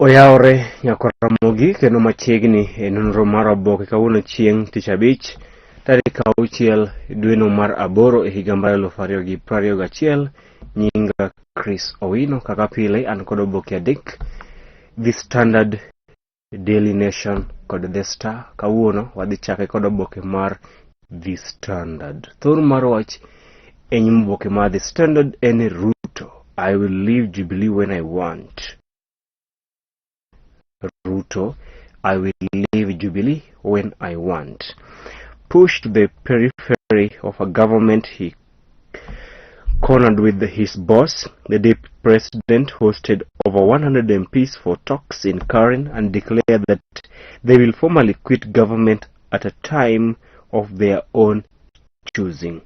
Oyawore nyakwar Ramogi kendo machiegni e nonro mar oboke kawuono chieng' tich abich tarik auchiel dweno mar aboro e higa mar 2021. Nyinga Chris Owino, kaka pile an kod oboke adek, The Standard, Daily Nation kod The Star. Kawuono wadhi chake kod oboke mar The Standard. Thor mar wach e nyim oboke mar The Standard en Ruto, I will leave Jubilee when I want. Ruto, I will leave Jubilee when I want. Pushed to the periphery of a government he cornered with his boss, the deputy president hosted over 100 MPs for talks in Karen and declared that they will formally quit government at a time of their own choosing.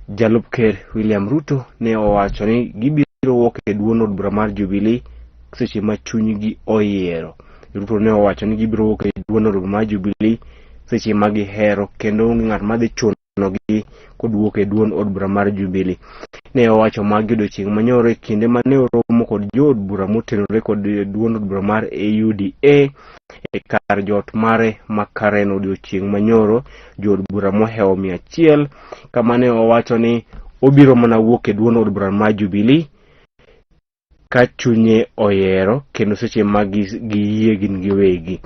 Jalup Ker William Ruto ne owacho ni gibiro wuok e duond od bura mar Jubilee seche ma chunygi oyiero. Ruto ne owacho ni gibiro wuok e duond od bura mar Jubilee seche ma gihero kendo onge ng'at madhi chunogi kod wuok e duond od bura mar Jubilee. Ne owacho magi odiochieng' manyoro e kinde ma ne oromo kod jood bura motenore kod duond od bura mar UDA e kar jot mare ma Karen odiochieng' manyoro jood bura mohewo 100 kama ne owacho ni obiro mana wuok e duond od bura mar Jubilee ka chunye oyiero kendo seche ma giyie gin giwegi.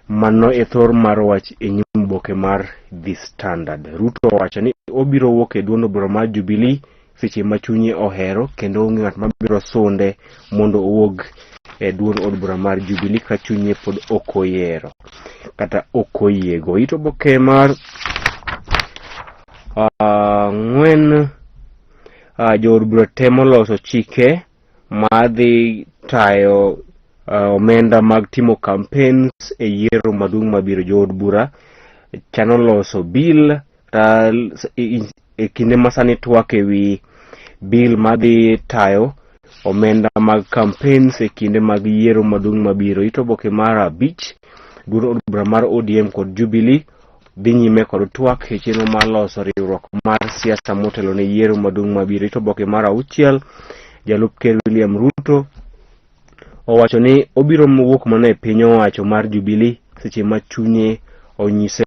Mano e thor mar wach e nyim oboke mar The Standard. Ruto owacho ni obiro wuok e duond od bura mar Jubilee seche ma chunye ohero kendo onge ng'at mabiro sunde mondo owuog e duond od bura mar Jubilee ka chunye pod ok oyiero kata ok oyiego. It oboke mar ang'wen jood bura temo loso chike madhi tayo omenda mag timo campaigns e yiero maduong' mabiro. Jood bura chano loso bill kata e kinde ma sani twak e wi bill madhi tayo omenda mag campaigns e kinde mag yiero maduong' mabiro. It oboke mar abich, duond od bura mar ODM kod Jubilee dhi nyime kod twak e chenro mar loso riwruok mar siasa motelo ne yiero maduong' mabiro. It oboke mar auchiel, jalup ker William Ruto owacho ni obiro wuok mana e piny owacho mar Jubilee seche ma chunye onyise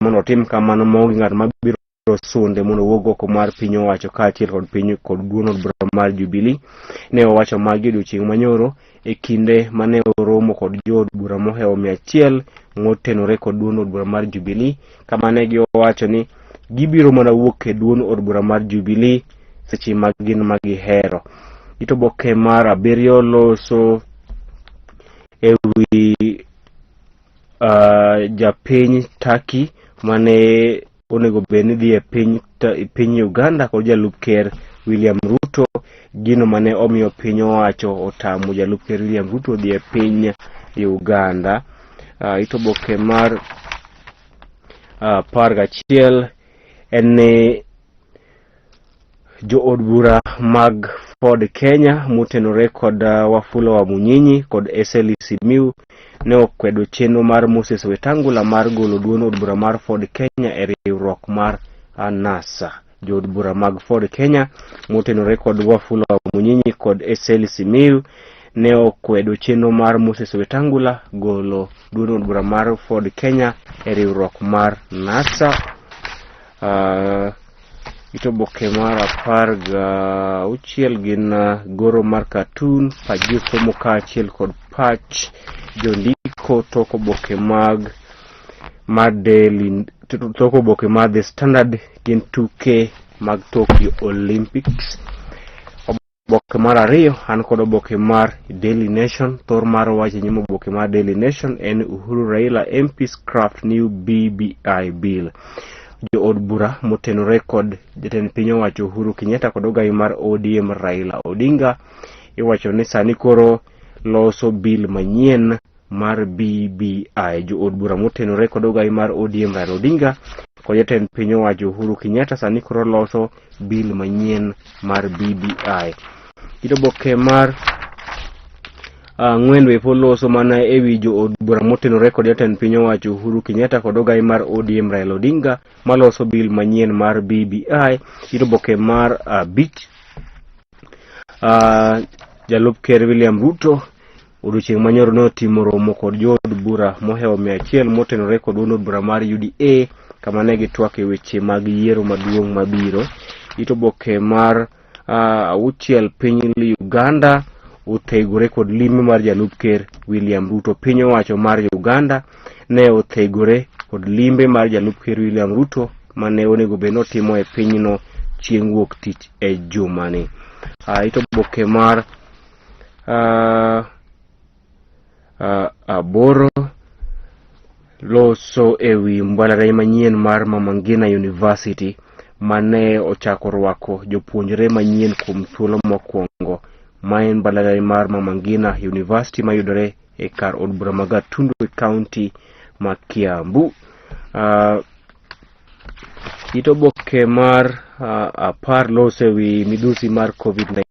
mondo otim kamano maonge ng'at mabiro sunde mondo owuog oko mar piny owacho kaachiel kod piny kod duond od bura mar Jubilee. Ne owacho magi odiochieng' manyoro e kinde mane oromo kod jood bura mohewo 100 motenore kod duond od bura mar Jubilee kama ne giwacho ni gibiro mana wuok e duond od bura mar Jubilee seche ma gin ma gihero. It oboke mar abiriyo loso e wi japiny Turkey mane onego bed ni dhi e piny Uganda kod jalup ker William Ruto, gino mane omiyo piny owacho otamo jalup ker William Ruto dhi e piny Uganda. It oboke mar 11 en ni jood bura mag Ford Kenya motenore kod Wafula Wamunyinyi kod Eseli Simiyu ne okwedo chenro mar Moses Wetangula mar golo duond od bura mar Ford Kenya e riwruok mar NASA. Jood bura mag Ford Kenya motenore kod Wafula Wamunyinyi kod Eseli Simiyu ne okwedo chenro mar Moses Wetangula golo duond od bura mar Ford Kenya e riwruok mar NASA. It oboke mar 16 gin goro mar cartoon, pach josomo kaachiel kod pach jondiko tok oboke mag mar Daily, tok oboke mar The Standard gin tuke mag Tokyo Olympics. Oboke mar ariyo an kod oboke mar Daily Nation. Thor mar wach e nyim oboke mar Daily Nation en Uhuru Raila MPs craft new BBI bill. Jood bura motenore kod jatend piny owacho Uhuru Kenyatta kod ogai mar ODM Raila Odinga iwacho ni sani koro loso bill manyien mar BBI. Jood bura motenore kod ogai mar ODM Raila Odinga kod jatend piny owacho Uhuru Kenyatta sani koro loso bill manyien mar BBI. It oboke mar ang'wen be pod loso mana e wi jood bura motenore kod jatend piny owacho Uhuru Kenyatta kod ogai mar ODM Raila Odinga maloso bill manyien mar BBI. It oboke mar abich. Jalup Ker William Ruto odiochieng' manyoro ne otimo romo kod jood bura mohewo 100 motenore kod duond od bura mar UDA kama ne gitwak e weche mag yiero maduong' mabiro. It oboke mar auchiel piny Uganda othegore kod limbe mar jalup ker William Ruto. Piny owacho mar Uganda ne othegore kod limbe mar jalup ker William Ruto mane onego bed ni otimo e pinyno chieng' wuok tich e jumani. It oboke mar aboro loso e wi mbalariany manyien mar Mama Ngina University mane ochako rwako jopuonjre manyien kuom thuolo mokwongo. Ma en mbalariany mar Mama Ngina University mayudore e kar od bura ma Gatundu e kaunti ma Kiambu. It oboke mar 10 loso e wi midhusi mar COVID-19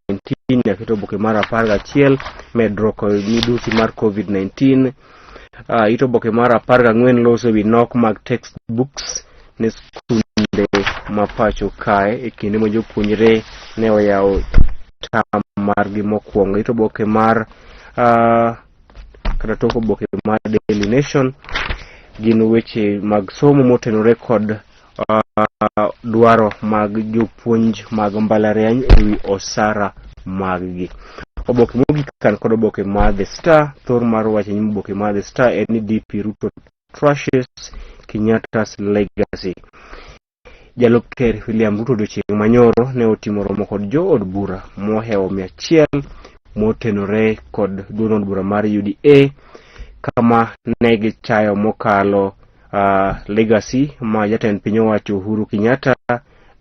nyaka it oboke mar 11 medruok e midhusi mar COVID-19. It oboke mar 14 loso e wi nok mag textbooks ne skunde ma pacho kae e kinde ma jopuonjre ne oyawo tam margi mokwongo. It oboke mar kata tok oboke mar Daily Nation gin weche mag somo motenore kod dwaro mag jopuonj mag mbalariany e wi osara maggi. Oboke mogik kan kod oboke mar The Star, thor mar wacho nyim oboke mar The Star en ni DP Ruto trashes Kenyatta's legacy. Jalup Ker William Ruto odiochieng' manyoro ne otimo romo kod jood bura mohewo 100 motenore kod duond od bura mar UDA kama ne gichayo mokalo legacy ma jatend piny owacho Uhuru Kenyatta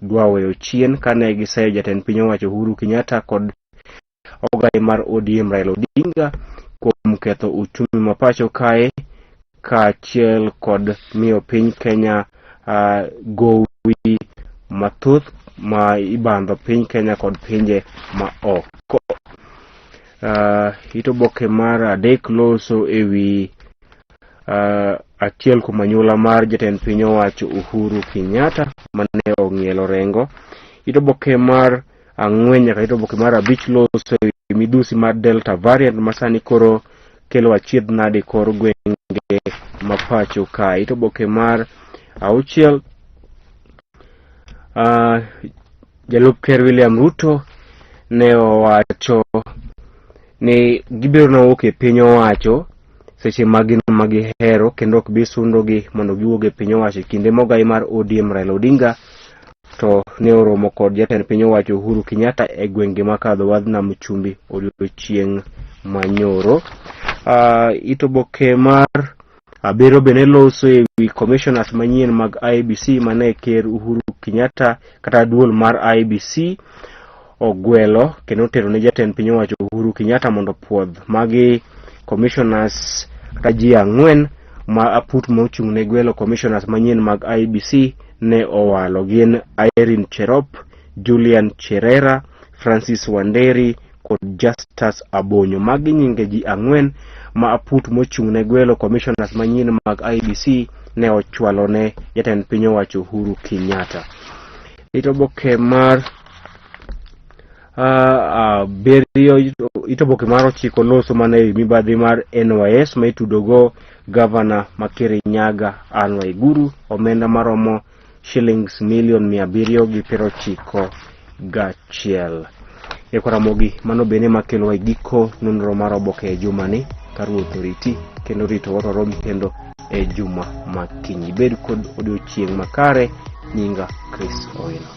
dwa weyo chien kane giseyo jatend piny owacho Uhuru Kenyatta kod ogai mar ODM Raila Odinga kuom ketho uchumi ma pacho kae kaachiel kod miyo piny Kenya gowi mathoth ma ibandho piny Kenya kod pinje ma oko. It oboke mar 3 loso e wi achiel kuom anyuola mar jatend piny owacho Uhuru Kenyatta mane ong'ielo rengo. It oboke mar 4 nyaka it oboke mar 5 loso e wi midhusi mar Delta variant ma sani koro kelo achiedh nade kor gwenge ma pacho kae. It oboke mar 6 jalup ker William Ruto ne owacho ni gibiro nawuok e piny owacho seche ma gin ma gihero kendo ok bi sundogi mondo giwuog e piny owacho. E kinde mogai mar ODM Raila Odinga to ne oromo kod jatend piny owacho Uhuru Kenyatta e gwenge makadho wadh nam chumbi odiochieng' manyoro. It oboke mar 7 bende loso e wi commissioners manyien mag IEBC mane ker Uhuru Kenyatta kata duol mar IEBC ogwelo kendo otero ne jatend piny owacho Uhuru Kenyatta mondo opuodh. Magi commissioners kata ji 4 ma aput mochung' ne gwelo commissioners manyien mag IEBC ne owalo gin Irene Cherop, Julian Cherera, Francis Wanderi kod Justus Abonyo. Magi nyinge ji 4 ma aput mochung' ne gwelo commissioners manyien mag IEBC ne ochwalo ne jatend piny owacho Uhuru Kenyatta. It oboke mar 7 it oboke mar 9 loso mana e mibadhi mar NYS ma itudogo gavana ma Kirinyaga Anne Waiguru omenda maromo shillings milion 791. E Ramogi, mano bende makelo e giko nonro mar oboke e jumani. Ka Ruoth oriti kendo rito warorom kendo e juma ma kiny. Ibed kod odiochieng' makare. Nyinga Chris Owino.